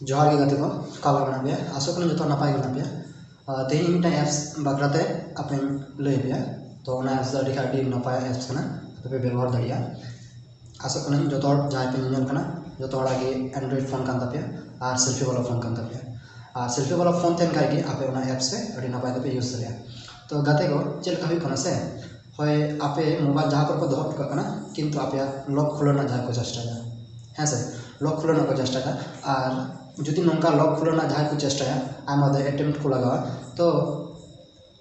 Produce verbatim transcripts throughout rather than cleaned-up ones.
ᱡᱚᱦᱟᱨ ᱜᱮ ᱜᱟᱛᱮ ᱠᱚ, ᱚᱠᱟ ᱞᱮᱠᱟ ᱢᱮᱱᱟᱜ ᱯᱮᱭᱟ? ᱟᱥᱚᱜ ᱠᱟᱹᱱᱟᱹᱧ ᱡᱚᱛᱚ ᱱᱟᱯᱟᱭ ᱜᱮ ᱢᱮᱱᱟᱜ ᱯᱮᱭᱟ᱾ ᱟᱨ ᱛᱮᱦᱮᱧ ᱢᱤᱫᱴᱟᱝ ᱮᱯᱥ ᱵᱟᱠᱷᱨᱟ ᱛᱮ ᱟᱯᱮᱧ ᱞᱟᱹᱭ ᱯᱮᱭᱟ᱾ ᱛᱚ ᱚᱱᱟ ᱮᱯᱥ ᱫᱚ ᱟᱹᱰᱤ ᱟᱹᱰᱤ ᱱᱟᱯᱟᱭ ᱮᱯᱥ ᱠᱟᱱᱟ, ᱟᱯᱮ ᱯᱮ ᱵᱮᱵᱚᱦᱟᱨ ᱫᱟᱲᱮᱭᱟᱜᱼᱟ᱾ ᱟᱥᱚᱜ ᱠᱟᱹᱱᱟᱹᱧ ᱡᱚᱛᱚ ᱦᱚᱲ ᱡᱟᱦᱟᱸᱭ ᱯᱮ ᱧᱮᱧᱮᱞ ᱠᱟᱱᱟ, ᱡᱚᱛᱚ ᱦᱚᱲᱟᱜ ᱜᱮ ᱮᱱᱰᱨᱚᱭᱮᱰ ᱯᱷᱳᱱ ᱠᱟᱱ ᱛᱟᱯᱮᱭᱟ ᱟᱨ ᱥᱮᱞᱯᱷᱤ ᱵᱟᱞᱟ ᱯᱷᱳᱱ ᱠᱟᱱ ᱛᱟᱯᱮᱭᱟ᱾ ᱟᱨ ᱥᱮᱞᱯᱷᱤ ᱵᱟᱞᱟ ᱯᱷᱳᱱ ᱛᱟᱦᱮᱱ ᱠᱷᱟᱡ ᱜᱮ ᱟᱯᱮ ᱚᱱᱟ ᱮᱯᱥ ᱨᱮ ᱟᱹᱰᱤ ᱱᱟᱯᱟᱭ ᱛᱮᱯᱮ ᱤᱭᱩᱡᱽ ᱫᱟᱲᱮᱭᱟᱜᱼᱟ᱾ ᱛᱚ ᱜᱟᱛᱮ ᱠᱚ, ᱪᱮᱫ ᱞᱮᱠᱟ ᱦᱩᱭᱩᱜ ᱠᱟᱱᱟ ᱥᱮ, ᱦᱳᱭ, ᱟᱯᱮ ᱢᱳᱵᱟᱭᱤᱞ ᱡᱟᱦᱟᱸ ᱠᱚᱨᱮ ᱠᱚ ᱫᱚᱦᱚ ᱦᱚᱴᱚ ᱠᱟᱜ ᱠᱟᱱᱟ, ᱠᱤᱱᱛᱩ ᱟᱯᱮᱭᱟᱜ ᱞᱚᱠ ᱠᱷᱩᱞᱟᱹᱣ ᱨᱮᱱᱟᱜ ᱡᱟᱦᱟᱸᱭ ᱠᱚ ᱪᱮᱥᱴᱟᱭᱮᱫᱟ, ᱦᱮᱸ ᱥᱮ, ᱞᱚᱠ ᱠᱷᱩᱞᱟᱹᱣ ᱨᱮᱱᱟᱜ ᱠᱚ ᱪᱮᱥᱴᱟᱭᱮᱫᱟ᱾ ᱟᱨ ᱡᱩᱫᱤ ᱱᱚᱝᱠᱟ ᱞᱚᱠ ᱠᱷᱩᱞᱟᱹᱣ ᱨᱮᱱᱟᱜ ᱡᱟᱦᱟᱸᱭ ᱠᱚ ᱪᱮᱥᱴᱟᱭᱟ, ᱟᱭᱢᱟ ᱫᱷᱟᱣ ᱮᱴᱮᱢᱯᱴ ᱠᱚ ᱞᱟᱜᱟᱣᱟ, ᱛᱚ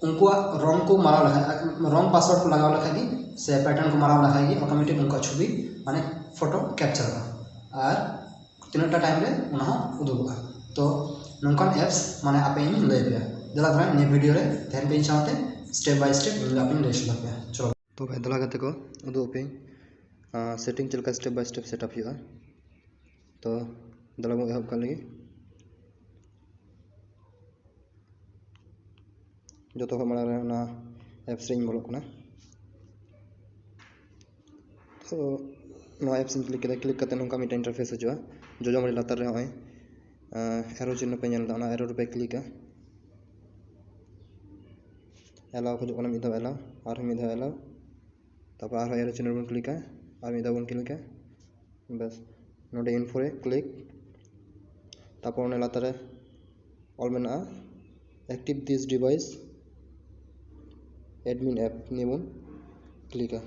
ᱩᱱᱠᱩᱣᱟᱜ ᱨᱚᱝ ᱠᱚ ᱢᱟᱨᱟᱣ ᱞᱮᱠᱷᱟᱡ, ᱨᱚᱝ ᱯᱟᱥᱣᱟᱨᱰ ᱠᱚ ᱞᱟᱜᱟᱣ ᱞᱮᱠᱷᱟᱡ ᱜᱮ ᱥᱮ ᱯᱮᱴᱟᱨᱱ ᱠᱚ ᱢᱟᱨᱟᱣ ᱞᱮᱠᱷᱟᱡ ᱜᱮ ᱚᱴᱳᱢᱮᱴᱤᱠ ᱩᱱᱠᱩᱣᱟᱜ ᱪᱷᱚᱵᱤ, ᱢᱟᱱᱮ ᱯᱷᱳᱴᱳ ᱠᱮᱯᱪᱟᱨᱚᱜᱼᱟ᱾ ᱟᱨ ᱛᱤᱱᱟᱹᱜ ᱴᱟ ᱴᱟᱭᱤᱢ ᱨᱮ ᱚᱱᱟ ᱦᱚᱸ ᱩᱫᱩᱜᱚᱜᱼᱟ᱾ ᱛᱚ ᱱᱚᱝᱠᱟᱱ ᱮᱯᱥ ᱢᱟᱱᱮ ᱟᱯᱮ ᱤᱧ ᱞᱟᱹᱭ ᱯᱮᱭᱟ᱾ ᱫᱮᱞᱟ ᱛᱟᱦᱞᱮ ᱱᱤᱭᱟᱹ ᱵᱷᱤᱰᱤᱭᱳ ᱨᱮ ᱛᱟᱦᱮᱱ ᱯᱮ ᱤᱧ ᱥᱟᱶᱛᱮ, ᱥᱴᱮᱯ ᱵᱟᱭ ᱥᱴᱮᱯ ᱤᱧ ᱟᱯᱮᱧ ᱞᱟᱹᱭ ᱥᱚᱫᱚᱨ ᱯᱮᱭᱟ᱾ ᱪᱚᱞᱚ ᱛᱚᱵᱮ ᱫᱮᱞᱟ ᱜᱟᱛᱮ ᱠᱚ, ᱩᱫᱩᱜ ᱟᱯᱮᱭᱟᱹᱧ ᱥᱮᱴᱤᱝ ᱪᱮᱫ ᱞᱮᱠᱟ ᱥᱴᱮᱯ ᱵᱟᱭ ᱥᱴᱮᱯ ᱥᱮᱴᱟᱯ ᱦᱩᱭᱩᱜᱼᱟ᱾ ᱛᱚ ᱫᱮᱞᱟ ᱵᱚᱱ ᱮᱦᱚᱵ ᱠᱟᱜ ᱞᱮᱜᱮ᱾ ᱡᱚᱛᱚ ᱠᱷᱚᱱ ᱢᱟᱲᱟᱝ ᱨᱮ ᱚᱱᱟ ᱮᱯᱥ ᱨᱮᱧ ᱵᱚᱞᱚᱜ ᱠᱟᱱᱟ᱾ ᱛᱚ ᱱᱚᱣᱟ ᱮᱯᱥ ᱤᱧ ᱠᱞᱤᱠ ᱠᱮᱫᱟ᱾ ᱠᱞᱤᱠ ᱠᱟᱛᱮ ᱱᱚᱝᱠᱟ ᱢᱤᱫᱴᱮᱱ ᱤᱱᱴᱟᱨᱯᱷᱮᱥ ᱦᱤᱡᱩᱜᱼᱟ᱾ ᱡᱚᱡᱚᱢ ᱟᱹᱰᱤ ᱞᱟᱛᱟᱨ ᱨᱮ ᱱᱚᱜᱼᱚᱭ ᱮᱨᱳ ᱪᱤᱱᱦᱟᱹ ᱯᱮ ᱧᱮᱞ ᱮᱫᱟ, ᱚᱱᱟ ᱮᱨᱳ ᱨᱮᱯᱮ ᱠᱞᱤᱠᱟ᱾ ᱮᱞᱟᱣ ᱠᱷᱚᱡᱚᱜ ᱠᱟᱱᱟ, ᱢᱤᱫ ᱫᱷᱟᱣ ᱮᱞᱟᱣ, ᱟᱨᱦᱚᱸ ᱢᱤᱫ ᱫᱷᱟᱣ ᱮᱞᱟᱣ, ᱛᱟᱨᱯᱚᱨ ᱟᱨᱦᱚᱸ ᱮᱨᱳ ᱪᱤᱱᱦᱟᱹ ᱨᱮᱵᱚᱱ ᱠᱞᱤᱠᱟ, ᱟᱨ ᱢᱤᱫ ᱫᱷᱟᱣ ᱵᱚᱱ ᱠᱞᱤᱠᱟ᱾ ᱵᱮᱥ, ᱱᱚᱰᱮ ᱤᱱᱯᱷᱳ ᱨᱮ ᱠᱞᱤᱠ, ᱛᱟᱨᱯᱚᱨ ᱚᱱᱟ ᱞᱟᱛᱟᱨ ᱨᱮ ᱚᱞ ᱢᱮᱱᱟᱜᱼᱟ active this device admin app, ᱱᱤᱭᱟᱹ ᱵᱚᱱ ᱠᱞᱤᱠᱟ᱾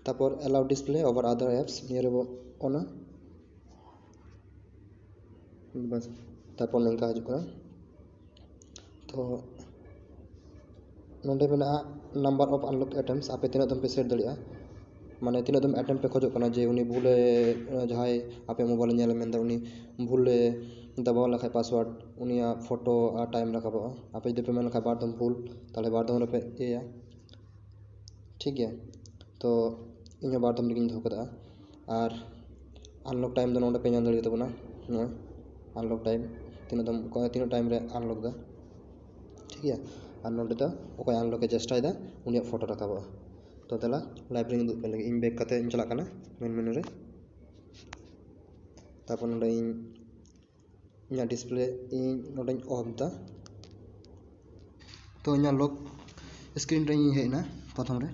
ᱛᱟᱨᱯᱚᱨ allow display over other apps, ᱱᱤᱭᱟᱹ ᱨᱮᱵᱚ ᱚᱱᱟ ᱵᱟᱥ, ᱛᱟᱨᱯᱚᱨ ᱱᱚᱝᱠᱟ ᱦᱤᱡᱩᱜ ᱠᱟᱱᱟ᱾ ᱛᱚ ᱱᱚᱰᱮ ᱢᱮᱱᱟᱜᱼᱟ number of unlock attempts, ᱟᱯᱮ ᱛᱤᱱᱟᱹᱜ ᱫᱚᱢ ᱯᱮ ᱥᱮᱴ ᱫᱟᱲᱮᱭᱟᱜᱼᱟ, ᱢᱟᱱᱮ ᱛᱤᱱᱟᱹᱜ ᱫᱚᱢ ᱮᱴᱮᱢᱯᱴ ᱯᱮ ᱠᱷᱚᱡᱚᱜ ᱠᱟᱱᱟ ᱡᱮ ᱩᱱᱤ ᱵᱷᱩᱞᱮ, ᱡᱟᱦᱟᱸᱭ ᱟᱯᱮ ᱢᱳᱵᱟᱭᱤᱞ ᱧᱮᱞᱮ ᱢᱮᱱᱫᱟ ᱩᱱᱤ ᱵᱷᱩᱞᱮ ᱫᱟᱵᱟᱣ ᱞᱮᱠᱷᱟᱡ ᱯᱟᱥᱣᱟᱨᱰ, ᱩᱱᱤᱭᱟᱜ ᱯᱷᱳᱴᱳ ᱟᱨ ᱴᱟᱭᱤᱢ ᱨᱟᱠᱟᱵᱚᱜᱼᱟ᱾ ᱟᱯᱮ ᱡᱩᱫᱤ ᱯᱮ ᱢᱮᱱ ᱞᱮᱠᱷᱟᱡ ᱵᱟᱨ ᱫᱚᱢ ᱵᱷᱩᱞ, ᱛᱟᱦᱚᱞᱮ ᱵᱟᱨ ᱫᱚᱢ ᱨᱮᱯᱮ ᱤᱭᱟᱹᱭᱟ, ᱴᱷᱤᱠ ᱜᱮᱭᱟ᱾ ᱛᱚ ᱤᱧᱦᱚᱸ ᱵᱟᱨ ᱫᱚᱢ ᱨᱮᱜᱮᱧ ᱫᱚᱦᱚ ᱠᱟᱫᱟ᱾ ᱟᱨ ᱟᱱᱞᱚᱠ ᱴᱟᱭᱤᱢ ᱫᱚ ᱱᱚᱰᱮ ᱯᱮ ᱧᱮᱞ ᱫᱟᱲᱮᱭᱟᱜ ᱛᱟᱵᱚᱱᱟ, ᱱᱚᱜᱼᱚᱭ ᱟᱱᱞᱚᱠ ᱴᱟᱭᱤᱢ ᱛᱤᱱᱟᱹᱜ ᱫᱚᱢ, ᱚᱠᱚᱭ ᱛᱤᱱᱟᱹᱜ ᱴᱟᱭᱤᱢ ᱨᱮ ᱟᱱᱞᱚᱠ ᱫᱟ, ᱴᱷᱤᱠ ᱜᱮᱭᱟ᱾ ᱟᱨ ᱱᱚᱰᱮ ᱫᱚ ᱚᱠᱚᱭ ᱟᱱᱞᱚᱠ ᱮ ᱪᱮᱥᱴᱟᱭᱮᱫᱟ ᱩᱱᱤᱭᱟᱜ ᱯᱷᱳᱴᱳ ᱨᱟᱠᱟᱵᱚᱜᱼᱟ᱾ ᱛᱚ ᱫᱮᱞᱟ ᱞᱟᱭᱤᱵᱷ ᱨᱮᱧ ᱩᱫᱩᱜ ᱯᱮ ᱞᱟᱹᱜᱤᱫ, ᱤᱧ ᱵᱮᱠ ᱠᱟᱛᱮ ᱤᱧ ᱪᱟᱞᱟᱜ ᱠᱟᱱᱟ ᱢᱮᱱ ᱢᱮᱱᱩ ᱨᱮ᱾ ᱛᱟᱨᱯᱚᱨ ᱱᱚᱰᱮ ᱤᱧ ᱤᱧᱟᱹᱜ ᱰᱤᱥᱯᱞᱮ ᱤᱧ ᱱᱚᱰᱮᱧ ᱚᱯᱷ ᱮᱫᱟ᱾ ᱛᱚ ᱤᱧᱟᱹᱜ ᱞᱚᱠ ᱥᱠᱨᱤᱱ ᱨᱮ ᱤᱧ ᱦᱮᱡ ᱮᱱᱟ ᱯᱨᱚᱛᱷᱚᱢ ᱨᱮ᱾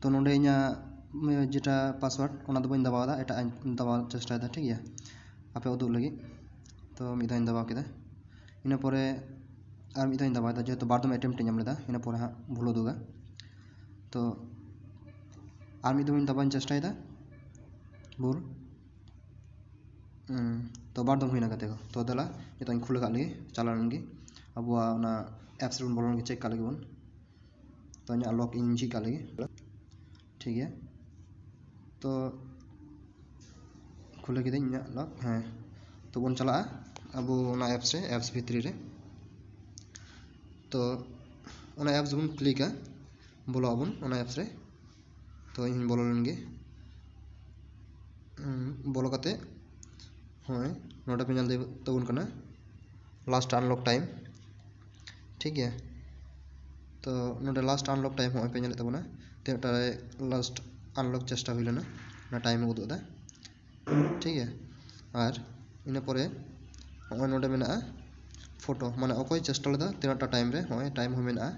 ᱛᱚ ᱱᱚᱰᱮ ᱤᱧᱟᱹᱜ ᱡᱮᱴᱟ ᱯᱟᱥᱣᱟᱨᱰ, ᱚᱱᱟ ᱫᱚ ᱵᱟᱹᱧ ᱫᱟᱵᱟᱣ ᱮᱫᱟ, ᱮᱴᱟᱜ ᱤᱧ ᱫᱟᱵᱟᱣ ᱪᱮᱥᱴᱟᱭᱮᱫᱟ, ᱴᱷᱤᱠ ᱜᱮᱭᱟ, ᱟᱯᱮ ᱩᱫᱩᱜ ᱞᱟᱹᱜᱤᱫ᱾ ᱛᱚ ᱢᱤᱫ ᱫᱷᱟᱣ ᱤᱧ ᱫᱟᱵᱟᱣ ᱠᱮᱫᱟ, ᱤᱱᱟᱹ ᱯᱚᱨᱮ ᱟᱨ ᱢᱤᱫ ᱫᱷᱟᱣ ᱤᱧ ᱫᱟᱵᱟᱣ ᱮᱫᱟ, ᱡᱮᱦᱮᱛᱩ ᱵᱟᱨ ᱫᱚᱢ ᱮᱴᱮᱢᱯᱴ ᱤᱧ ᱮᱢ ᱞᱮᱫᱟ, ᱤᱱᱟᱹ ᱯᱚᱨᱮ ᱦᱟᱸᱜ ᱵᱷᱩᱞ ᱩᱫᱩᱜᱟ᱾ ᱛᱚ ᱟᱨ ᱢᱤᱫ ᱫᱚᱢ ᱤᱧ ᱫᱟᱵᱟᱣ ᱤᱧ ᱪᱮᱥᱴᱟᱭᱮᱫᱟ, ᱵᱷᱩᱞ᱾ ᱦᱩᱸ, ᱛᱚ ᱵᱟᱨ ᱫᱚᱢ ᱦᱩᱭᱱᱟ ᱜᱟᱛᱮ ᱠᱚ᱾ ᱛᱚ ᱫᱮᱞᱟ ᱱᱤᱛᱚᱜ ᱤᱧ ᱠᱷᱩᱞᱟᱹ ᱠᱟᱜ ᱞᱮᱜᱮ, ᱪᱟᱞᱟᱣ ᱞᱮᱱ ᱜᱮ, ᱟᱵᱚᱣᱟᱜ ᱚᱱᱟ ᱮᱯᱥ ᱨᱮᱵᱚᱱ ᱵᱚᱞᱚ ᱞᱮᱱ ᱜᱮ, ᱪᱮᱠ ᱠᱟᱜ ᱞᱮᱜᱮ ᱵᱚᱱ᱾ ᱛᱚ ᱤᱧᱟᱹᱜ ᱞᱚᱠ ᱤᱧ ᱡᱷᱤᱡ ᱠᱟᱜ ᱞᱮᱜᱮ, ᱴᱷᱤᱠ ᱜᱮᱭᱟ᱾ ᱛᱚ ᱠᱷᱩᱞᱟᱹ ᱠᱤᱫᱟᱹᱧ ᱤᱧᱟᱹᱜ ᱞᱚᱠ, ᱦᱮᱸ᱾ ᱛᱚ ᱵᱚᱱ ᱪᱟᱞᱟᱜᱼᱟ ᱟᱵᱚ ᱚᱱᱟ ᱮᱯᱥ ᱨᱮ, ᱮᱯᱥ ᱵᱷᱤᱛᱨᱤ ᱨᱮ᱾ ᱛᱚ ᱚᱱᱟ ᱮᱯᱥ ᱵᱚᱱ ᱠᱞᱤᱠᱟ, ᱵᱚᱞᱚᱜ ᱟᱵᱚᱱ ᱚᱱᱟ ᱮᱯᱥ ᱨᱮ᱾ ᱛᱚ ᱤᱧ ᱦᱚᱧ ᱵᱚᱞᱚ ᱞᱮᱱ ᱜᱮ᱾ ᱩᱸ, ᱵᱚᱞᱚ ᱠᱟᱛᱮ ᱦᱚᱸᱜᱼᱚᱭ ᱱᱚᱰᱮ ᱯᱮ ᱧᱮᱞ ᱛᱟᱵᱚᱱ ᱠᱟᱱᱟ ᱞᱟᱥᱴ ᱟᱱᱞᱚᱠ ᱴᱟᱭᱤᱢ, ᱴᱷᱤᱠ ᱜᱮᱭᱟ᱾ ᱛᱚ ᱱᱚᱰᱮ ᱞᱟᱥᱴ ᱟᱱᱞᱚᱠ ᱴᱟᱭᱤᱢ ᱦᱚᱸᱜᱼᱚᱭ ᱯᱮ ᱧᱮᱞᱮᱫ ᱛᱟᱵᱚᱱᱟ, ᱛᱤᱱᱟᱹᱜ ᱴᱟ ᱨᱮ ᱞᱟᱥᱴ ᱟᱱᱞᱚᱠ ᱪᱮᱥᱴᱟ ᱦᱩᱭ ᱞᱮᱱᱟ, ᱚᱱᱟ ᱴᱟᱭᱤᱢ ᱮ ᱩᱫᱩᱜ ᱮᱫᱟ, ᱴᱷᱤᱠ ᱜᱮᱭᱟ᱾ ᱟᱨ ᱤᱱᱟᱹ ᱯᱚᱨᱮ ᱦᱚᱸᱜᱼᱚᱭ ᱱᱚᱰᱮ ᱢᱮᱱᱟᱜᱼᱟ ᱯᱷᱳᱴᱳ, ᱢᱟᱱᱮ ᱚᱠᱚᱭ ᱪᱮᱥᱴᱟ ᱞᱮᱫᱟ ᱛᱤᱱᱟᱹᱜ ᱴᱟ ᱴᱟᱭᱤᱢ ᱨᱮ, ᱦᱚᱸᱜᱼᱚᱭ ᱴᱟᱭᱤᱢ ᱦᱚᱸ ᱢᱮᱱᱟᱜᱼᱟ᱾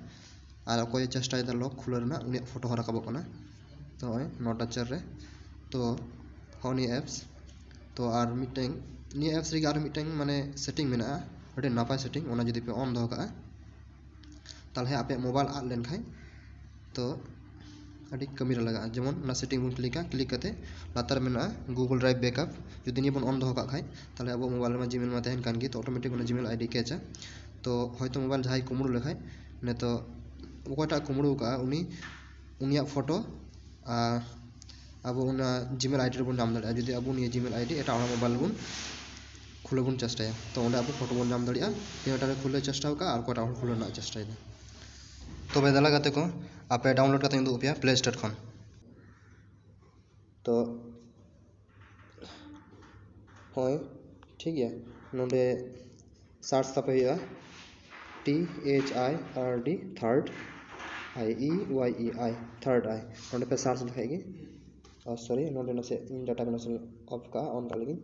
ᱟᱨ ᱚᱠᱚᱭᱮ ᱪᱮᱥᱴᱟᱭᱮᱫᱟ ᱞᱚᱠ ᱠᱷᱩᱞᱟᱹᱣ ᱨᱮᱱᱟᱜ, ᱩᱱᱤᱭᱟᱜ ᱯᱷᱳᱴᱳ ᱦᱚᱸ ᱨᱟᱠᱟᱵᱚᱜ ᱠᱟᱱᱟ᱾ ᱛᱚ ᱱᱚᱜᱼᱚᱭ ᱱᱚᱴᱟ ᱪᱟᱨ ᱨᱮ᱾ ᱛᱚ ᱦᱚᱸ ᱱᱤᱭᱟᱹ ᱮᱯᱥ, ᱛᱚ ᱟᱨ ᱢᱤᱫᱴᱮᱱ, ᱱᱤᱭᱟᱹ ᱮᱯᱥ ᱨᱮᱜᱮ ᱟᱨ ᱢᱤᱫᱴᱮᱱ ᱢᱟᱱᱮ ᱥᱮᱴᱤᱝ ᱢᱮᱱᱟᱜᱼᱟ, ᱟᱹᱰᱤ ᱱᱟᱯᱟᱭ ᱥᱮᱴᱤᱝ, ᱚᱱᱟ ᱡᱩᱫᱤ ᱯᱮ ᱚᱱ ᱫᱚᱦᱚ ᱠᱟᱜᱼᱟ, ᱛᱟᱦᱚᱞᱮ ᱟᱯᱮᱭᱟᱜ ᱢᱳᱵᱟᱭᱤᱞ ᱟᱫ ᱞᱮᱱᱠᱷᱟᱱ ᱛᱚ ᱟᱹᱰᱤ ᱠᱟᱹᱢᱤ ᱨᱮ ᱞᱟᱜᱟᱜᱼᱟ᱾ ᱡᱮᱢᱚᱱ ᱚᱱᱟ ᱥᱮᱴᱤᱝ ᱵᱚᱱ ᱠᱞᱤᱠᱟ, ᱠᱞᱤᱠ ᱠᱟᱛᱮ ᱞᱟᱛᱟᱨ ᱢᱮᱱᱟᱜᱼᱟ Google Drive Backup, ᱡᱩᱫᱤ ᱱᱤᱭᱟᱹ ᱵᱚᱱ ᱚᱱ ᱫᱚᱦᱚ ᱠᱟᱜ ᱠᱷᱟᱱ, ᱛᱟᱦᱚᱞᱮ ᱟᱵᱚ ᱢᱳᱵᱟᱭᱤᱞ ᱨᱮᱢᱟ ᱡᱤᱢᱮᱞ ᱢᱟ ᱛᱟᱦᱮᱱ ᱠᱟᱱ ᱜᱮ, ᱛᱚ ᱚᱴᱳᱢᱮᱴᱤᱠ ᱚᱱᱟ ᱡᱤᱢᱮᱞ ᱟᱭᱰᱤ ᱠᱮᱪᱟ᱾ ᱛᱚ ᱦᱚᱭᱛᱳ ᱢᱳᱵᱟᱭᱤᱞ ᱡᱟᱦᱟᱸᱭ ᱠᱩᱢᱵᱽᱲᱩ ᱞᱮᱠᱷᱟᱱ, ᱱᱤᱛᱚᱜ ᱚᱠᱚᱭᱴᱟᱜ ᱠᱩᱢᱵᱽᱲᱩ ᱟᱠᱟᱫᱼᱟ ᱩᱱᱤ, ᱩᱱᱤᱭᱟᱜ ᱯᱷᱳᱴᱳ ᱟᱨ ᱟᱵᱚ ᱚᱱᱟ ᱡᱤᱢᱮᱞ ᱟᱭᱰᱤ ᱨᱮᱵᱚᱱ ᱧᱟᱢ ᱫᱟᱲᱮᱭᱟᱜᱼᱟ, ᱡᱩᱫᱤ ᱟᱵᱚ ᱱᱤᱭᱟᱹ ᱡᱤᱢᱮᱞ ᱟᱭᱰᱤ ᱮᱴᱟᱜ ᱦᱚᱲᱟᱜ ᱢᱳᱵᱟᱭᱤᱞ ᱨᱮᱵᱚᱱ ᱠᱷᱩᱞᱟᱹᱣ ᱵᱚᱱ ᱪᱮᱥᱴᱟᱭᱟ᱾ ᱛᱚ ᱚᱸᱰᱮ ᱟᱵᱚ ᱯᱷᱳᱴᱳ ᱵᱚᱱ ᱧᱟᱢ ᱫᱟᱲᱮᱭᱟᱜᱼᱟ, ᱛᱤᱱᱟᱹᱜ ᱴᱟ ᱨᱮ ᱠᱷᱩᱞᱟᱹᱣ ᱪᱮᱥᱴᱟ ᱟᱠᱟᱫᱼᱟ ᱟᱨ ᱚᱠᱚᱭᱴᱟᱜ ᱦᱚᱲ ᱠᱷᱩᱞᱟᱹᱣ ᱨᱮᱱᱟᱜ ᱪᱮᱥᱴᱟᱭᱮᱫᱟ᱾ ᱛᱚᱵᱮ ᱫᱮᱞᱟ ᱜᱟᱛᱮ ᱠᱚ, ᱟᱯᱮ ᱰᱟᱣᱩᱱᱞᱳᱰ ᱠᱟᱛᱮᱧ ᱩᱫᱩᱜ ᱟᱯᱮᱭᱟ ᱯᱞᱮ ᱥᱴᱳᱨ ᱠᱷᱚᱱ᱾ ᱛᱚ ᱦᱳᱭ, ᱴᱷᱤᱠ ᱜᱮᱭᱟ, ᱱᱚᱰᱮ ᱥᱟᱨᱪ ᱛᱟᱯᱮ ᱦᱩᱭᱩᱜᱼᱟ T H I R D, third, I E Y E I, third I. ᱱᱚᱰᱮ ᱯᱮ ᱥᱟᱨᱪ ᱞᱮᱠᱷᱟᱡ ᱜᱮ, ᱥᱚᱨᱤ, ᱱᱚᱰᱮ ᱱᱟᱥᱮ ᱤᱧ ᱰᱟᱴᱟ ᱠᱚ ᱱᱟᱥᱮ ᱚᱯᱷ ᱠᱟᱜᱼᱟ, ᱚᱱ ᱠᱟᱜ ᱞᱟᱹᱜᱤᱫ᱾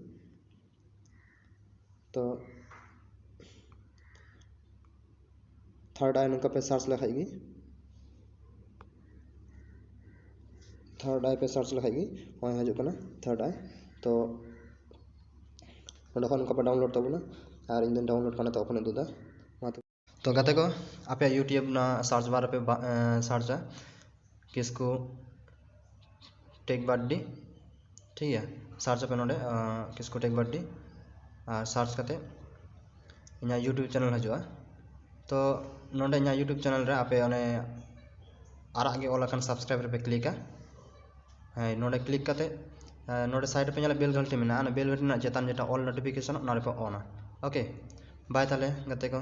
ᱛᱚ ᱛᱷᱟᱨᱰ ᱟᱭ ᱱᱚᱝᱠᱟ ᱯᱮ ᱥᱟᱨᱪ ᱞᱮᱠᱷᱟᱡ ᱜᱮ, ᱛᱷᱟᱨᱰ ᱟᱭ ᱯᱮ ᱥᱟᱨᱪ ᱞᱮᱠᱷᱟᱡ ᱜᱮ ᱱᱚᱜᱼᱚᱭ ᱦᱤᱡᱩᱜ ᱠᱟᱱᱟ ᱛᱷᱟᱨᱰ ᱟᱭ᱾ ᱛᱚ ᱚᱸᱰᱮ ᱠᱷᱚᱱ ᱱᱚᱝᱠᱟ ᱯᱮ ᱰᱟᱣᱩᱱᱞᱳᱰ ᱛᱟᱵᱚᱱᱟ, ᱟᱨ ᱤᱧ ᱫᱚᱧ ᱰᱟᱣᱩᱱᱞᱳᱰ ᱠᱟᱜᱼᱟ, ᱛᱚ ᱚᱯᱮᱱ ᱩᱫᱩᱜ ᱮᱫᱟ᱾ ᱢᱟ ᱛᱚᱵᱮ᱾ ᱛᱚ ᱜᱟᱛᱮ ᱠᱚ, ᱟᱯᱮᱭᱟᱜ YouTube ᱚᱱᱟ ᱥᱟᱨᱪ ᱵᱟᱨ ᱨᱮᱯᱮ ᱵᱟ-, ᱮᱸ, ᱥᱟᱨᱪᱟ ᱠᱤᱥᱠᱩ ᱴᱮᱠ ᱵᱟᱰᱰᱤ, ᱴᱷᱤᱠ ᱜᱮᱭᱟ᱾ ᱥᱟᱨᱪ ᱟᱯᱮ ᱱᱚᱰᱮ, ᱟᱸ, ᱠᱤᱥᱠᱩ ᱴᱮᱠ ᱵᱟᱰᱰᱤ, ᱟᱨ ᱥᱟᱨᱪ ᱠᱟᱛᱮ ᱤᱧᱟᱹᱜ YouTube ᱪᱮᱱᱮᱞ ᱦᱤᱡᱩᱜᱼᱟ᱾ ᱛᱚ ᱱᱚᱰᱮ ᱤᱧᱟᱹᱜ YouTube ᱪᱮᱱᱮᱞ ᱨᱮ ᱟᱯᱮ ᱚᱱᱮ ᱟᱨᱟᱜ ᱜᱮ ᱚᱞ ᱟᱠᱟᱱ ᱥᱟᱵᱥᱠᱨᱟᱭᱤᱵ ᱨᱮᱯᱮ ᱠᱞᱤᱠᱟ᱾ ᱦᱮᱸ, ᱱᱚᱰᱮ ᱠᱞᱤᱠ ᱠᱟᱛᱮ, ᱮᱸ, ᱱᱚᱰᱮ ᱥᱟᱭᱤᱰ ᱨᱮᱯᱮ ᱧᱮᱞᱟ ᱵᱮᱞ ᱜᱷᱟᱱᱴᱤ ᱢᱮᱱᱟᱜᱼᱟ, ᱚᱱᱟ ᱵᱮᱞ ᱜᱷᱟᱱᱴᱤ ᱨᱮᱱᱟᱜ ᱪᱮᱛᱟᱱ ᱡᱮᱴᱟ ᱚᱞ ᱱᱳᱴᱤᱯᱷᱤᱠᱮᱥᱚᱱ, ᱚᱱᱟ ᱨᱮᱯᱮ ᱚᱱᱟ᱾ ᱳᱠᱮ, ᱵᱟᱭ ᱛᱟᱦᱞᱮ ᱜᱟᱛᱮ ᱠᱚ,